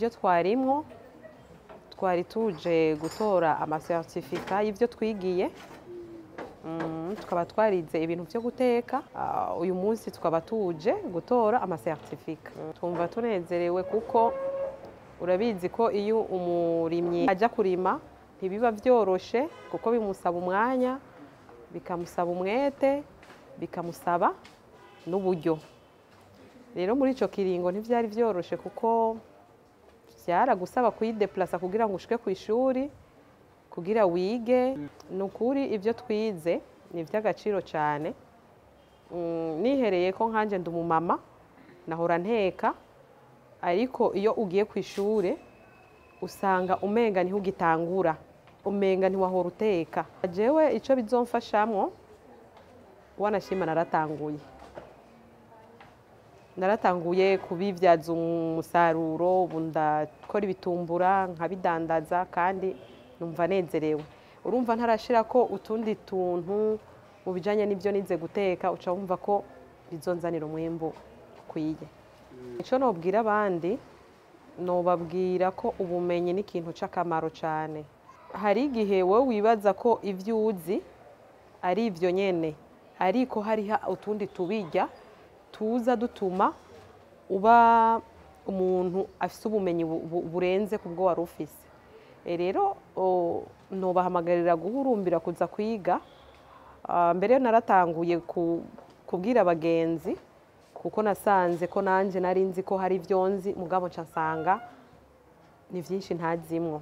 Ibyo twarimwo, twari tuje gutora ama certificats y'ivyo twigiye. Tukaba twarize ibintu vyo guteka. Uyu munsi tukaba tuje gutora ama certificats. Twumva tunezerewe kuko urabizi ko iyo umurimyi aja kurima ntibiba vyoroshe, kuko bimusaba umwanya, bikamusaba umwete, bikamusaba n'uburyo. Rero muri ico kiringo ntivyari vyoroshe, kuko vyaragusaba kuyideplasa kugira ngo ushike kw'ishuri kugira wige. Ni ukuri ibyo twize ni iby'agaciro cyane. Nihereye ko nkanje ndi umumama, nahora nteka, ariko iyo ugiye ku ishure usanga umenga niho ugitangura, umenga ntiwahora uteka. Jewe ico bizomfashamwo, wanashima naratanguye kubibyaza umusaruro. Ubu ndakora ibitumbura nkabidandaza kandi numva nezerewe. Urumva ntarashira ko utundi tuntu mu bijanye n'ibyo nize guteka, uca wumva ko bizonzanira umwimbu ukwiye. Ico nobwira abandi, nobabwira ko ubumenyi ni ikintu c'akamaro cane. Hari igihe wowe wibaza ko ivyo uzi ari ivyo nyene, ariko hariho utundi tubirya tuza dutuma uba umuntu afise ubumenyi burenze ku bwo wari ufise. Rero nobahamagarira guhurumbira kuza kwiga. Mbere naratanguye kubwira abagenzi, kuko nasanze ko nanje nari nzi ko hari ivyo nzi, mugabo nca nsanga ni vyinshi ntazimwo.